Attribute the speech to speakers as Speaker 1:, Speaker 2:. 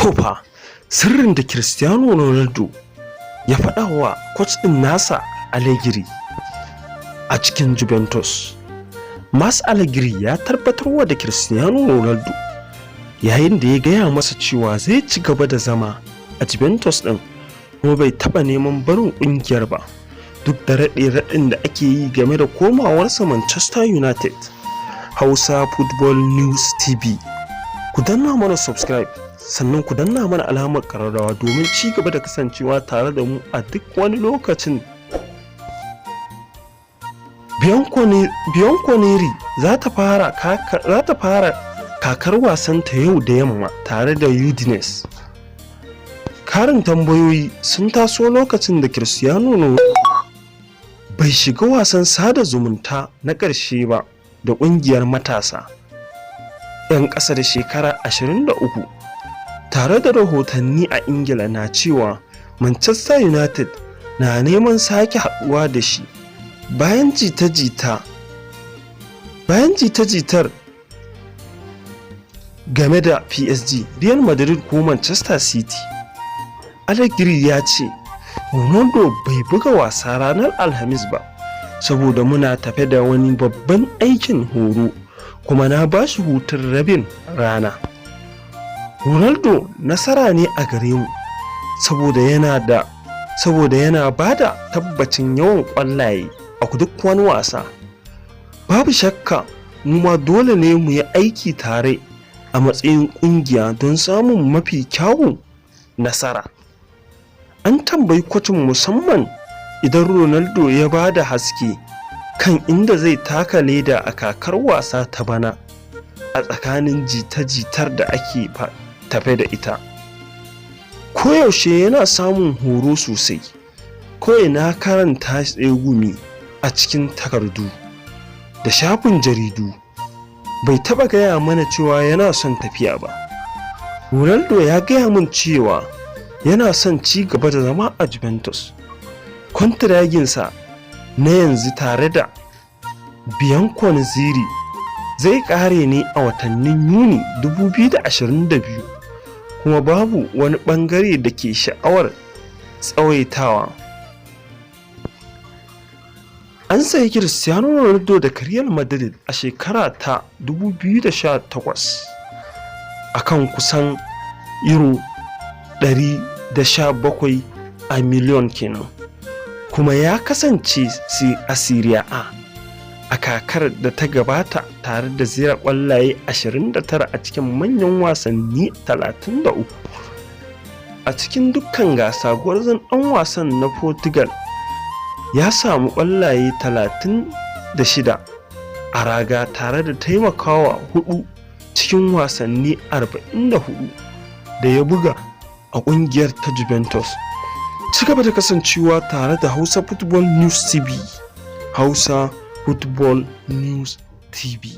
Speaker 1: To fa, sirrin da Cristiano Ronaldo ya faɗa wa coach ɗin nasa Allegri a cikin Juventus. Max Allegri ya tabbatarwa da Cristiano Ronaldo yayin da ya gaya masa cewa zai ci gaba da zama a Juventus ɗin, kuma bai taɓa neman barin ƙungiyar ba, duk da raɗe-raɗin da ake yi game da komawarsa Manchester United. Hausa Football News TV. Ku danna mana subscribe, sannan ku danna mana alamar ƙararrawa domin ci gaba da kasancewa tare da mu a duk wani lokacin. Bianconeri za ta fara kakar wasanta yau da yamma tare da Udinese. Karin tambayoyi sun taso lokacin da Cristiano Ronaldo bai shiga wasan sada zumunta na ƙarshe ba da ƙungiyar matasa 'yan ƙasa da shekara 23, tare da rahotanni a Ingila na cewa Manchester United na neman sake haɗuwa da shi bayan jita-jitar game da PSG, Real Madrid ko Manchester City. Allegri ya ce, "Ronaldo bai buga wasa ranar Alhamis ba saboda muna tafe da wani babban aikin horo, kuma na ba shi hutun rabin rana. Ronaldo nasara ne a gare mu saboda yana ba da tabbacin yawan ƙwallaye a duk wani wasa. Babu shakka mu ma dole ne mu yi aiki tare a matsayin ƙungiya don samun mafi kyawun nasara." An tambayi kocin musamman idan Ronaldo ya ba da haske kan inda zai taka leda a kakar wasa ta bana a tsakanin jita-jitar da ake tafe da ita. "Koyaushe yana samun horo sosai. Kawai na karanta tsegumi a cikin takardu da shafin jaridu. Bai taɓa gaya mana cewa yana son tafiya ba. Ronaldo ya gaya min cewa yana son ci gaba da zama a Juventus." Kwantiraginsa na yanzu tare da Bianconeri zai ƙare ne a watannin Yuni 2022, kuma babu wani ɓangare da ke sha'awar tsawaitawa. An sayi Cristiano Ronaldo daga Real Madrid a shekara ta 2018 a kan kusan Euro 117 a miliyon kenan, kuma ya kasance a Serie A a kakar da ta gabata tare da zira ƙwallaye 29 a cikin manyan wasanni 33 a cikin dukkan gasa. Gwarzon ɗan wasan na Portugal ya samu ƙwallaye 36 a raga tare da taimakawa hudu cikin wasanni 44 da ya buga a ƙungiyar ta Juventus. Ci gaba da kasancewa tare da Hausa Football News TV. Hausa Football News TV.